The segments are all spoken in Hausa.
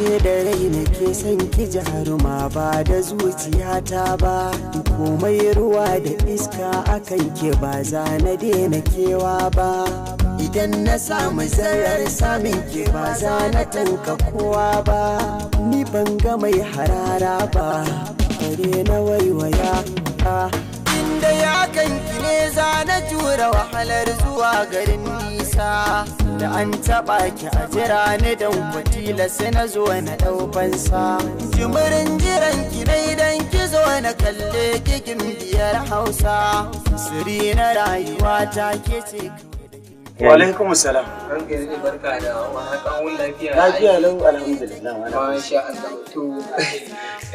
Ashe da rai nake son ki jaruma, ba da zuciyata ba. Komai ruwa da iska akan ke, ba za na daina kewa ba. Idan na samu zarar samun ke, ba za na tanka kowa ba. Ni ban ga mai harara ba, bare na waiwaya. Inda ya kanki ne za na jura wahalar zuwa garin nisa. Da an taɓa ki a jira ni, don kwatila sai na zo na ɗau fansa. Jimirin jiran ki dai dan ki zo na kalle ki, biyar Hausa. Siri na rayuwa ta ke ce. Wa alaikum salam. Ranka yi, barka da warhaka, wun lafiya? Lafiya lau, alhamdulillah. Masha Allah. To,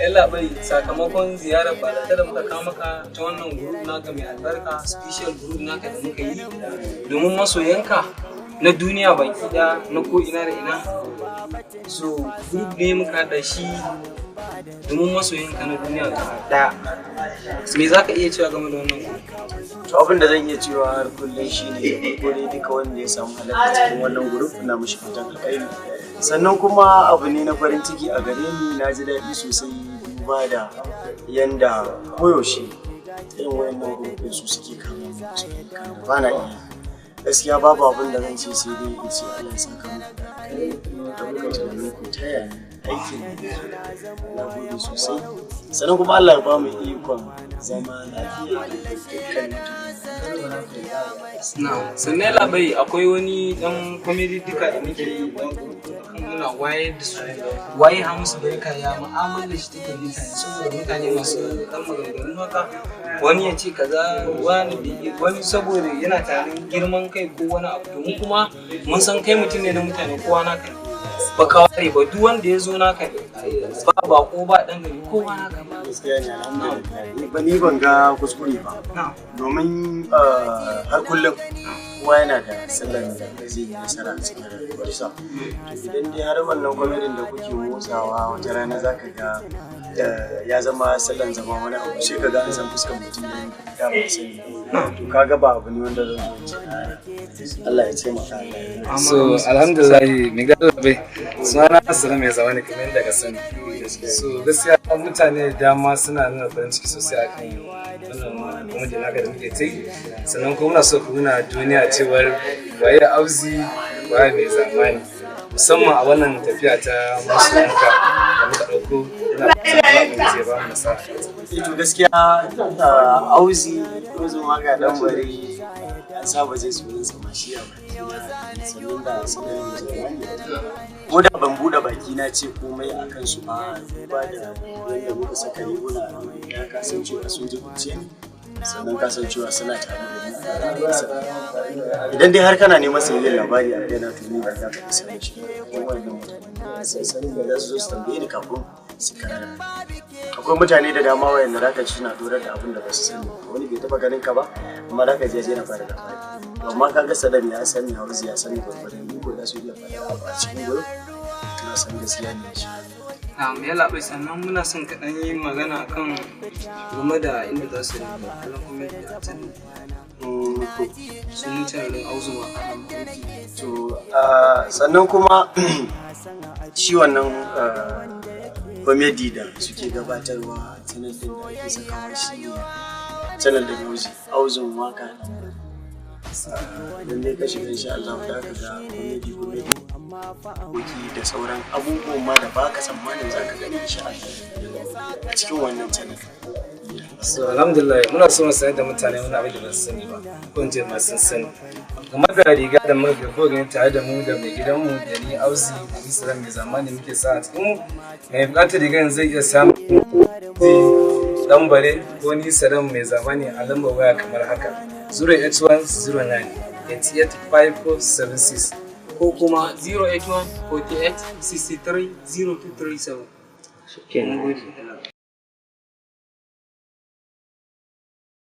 yallabai, sakamakon ziyarar bazata da muka kawo maka ta wannan group naka mai albarka, special group naka da muka yi domin masoyanka na duniya baki da na ko ina da ina. So, group ne muka haɗa shi domin masoyanka na duniya gaba ɗaya. Me za ka iya cewa game da wannan group? To, abin da zan iya cewa har kullum shine, da farko dai, duka wanda ya samu halarta cikin wannan group, ina mishi fatan alkhairi. Sannan kuma abu ne na farin ciki a gare ni, na ji daɗi sosai, duba da yanda koyaushe irin wayannan group ɗin su suke kama ba na iya. Gaskiya babu abin da zan ce, sai dai in ce Allah ya saka muku da alkhairi da kuka tunanin ku taya ni aikin. Na gode sosai. Sannan kuma Allah ya ba mu ikon zama lafiya da dukkan mutane. Na sannan, yallabai, akwai wani dan comedy duka da muke yi muna wayar da su, waye Hamisu Breaker, ya mu'amalar shi take mutane, saboda mutane masu dan maganganu haka, wani ya ce kaza, wani wani saboda yana tunanin girman kai ko wani abu. Domin kuma mun san kai mutum ne na mutane, kowa naka ne, ba ka ware ba, duk wanda ya zo naka ne, ba bako ba dan gari, kowa naka ne. Gaskiya ne, alhamdulillah, ba ni ban ga kuskure ba, domin har kullum kowa yana da sallar da zai yi nasara a cikin rayuwarsa. To, idan dai har wannan kwamedin da kuke motsawa, wata rana za ka ga ya zama sallan zama wani abu, sai ka ga an san fuskar mutum ne da ba sani. To, kaga ba abu ne wanda zan zo in ce. Allah ya taimaka, Allah ya So alhamdulillah, mai gada bai suna Nasiru Mai Zamani, kamar yadda ka sani. So gaskiya mutane da dama suna nuna farin ciki sosai akan wannan comedy naka da muke ta yi. Sannan kuma muna so ku nuna duniya cewar waye Auzi, waye Mai Zamani, musamman a wannan tafiya ta masoyanka da muka ɗauko. Ina fatan Allah Ubangiji ya ba mu nasara. Eh, to gaskiya Auzi Auzin Waka Dan Bare, an saba jin sunan sa ma shi a baki na, sannan da sanar da zamani, ko da ban bude baki na ce komai a kansu ba, duba da yadda muka saka riguna ya kasancewa sun ji kuce ne, sannan kasancewa suna tare da ni. Idan dai har kana neman sayayyar labari a kaina, to ni ba za ka sani shi ko wannan mutane sai sani da za su zo su tambaye ni kafin su karara. Akwai mutane da dama wayanda zaka ji suna dorar da abin da ba su sani ba. Wani bai taba ganin ka ba, amma zaka ji yana fara labari. To, amma kaga Sadam ya sani, Hausa ya sani, gwargwadon ni ko za su iya faɗa abu a cikin gurin, na san gaskiya ne shi. Na'am, yallabai, sannan muna son ka ɗan yi magana akan game da inda za su rinka kallon comedy a can sunan channel ɗin Auzun Waka. To, sannan kuma shi wannan comedy da suke gabatarwa a channel din da ake sakawa, shi ne channel din Auzi, Auzun Waka. Idan dai ka shiga, insha Allah da ka ga comedy comedy koki da sauran abubuwan ma da baka tsammanin za ka gani, insha Allah, a cikin wannan channel. So alhamdulillah, muna so mu sanar da mutane wani abin da ba su sani ba, ko in ce ma sun sani, game da riga da muka ga ko gani tare da mu da mai gidanmu, da ni Auzi da ni Mai Zamani muke sa a cikin mu. Mai bukatar rigar zai iya samun Dan Bare ko ni Salam Mai Zamani a lambar waya kamar haka: 08109 885476. Ko kuma 081 48 63 0237. Mun gode.